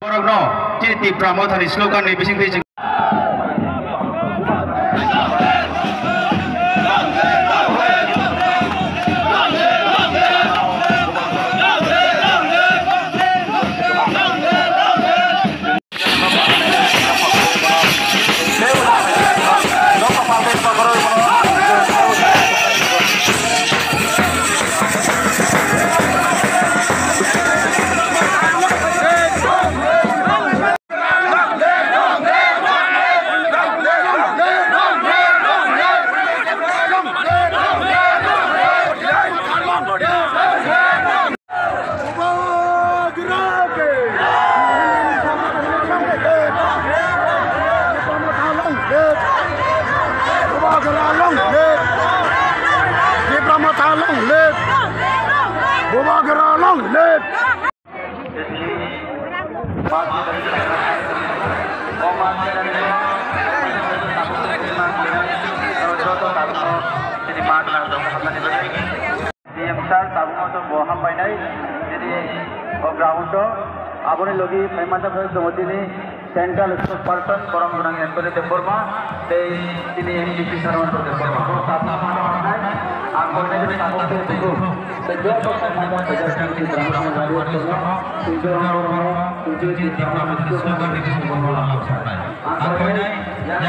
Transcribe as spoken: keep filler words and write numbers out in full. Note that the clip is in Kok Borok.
Borokno chini Tipra Mothani slogan ni bisingtwi chwng Bubagra long live! Tipra Motha long live! Bubagra long live! D M sir, tabukno chwng bo hambainai, chini o ground o aboni logi phaima tongo chini central spokesperson Borom Gwnang Anthony Debbarma tei chini M D C Sarmanta Debbarma. Bo tabukno hambai, ang koinai tabuk tei bukhuk tei joto phaima tongo, ang koinai yang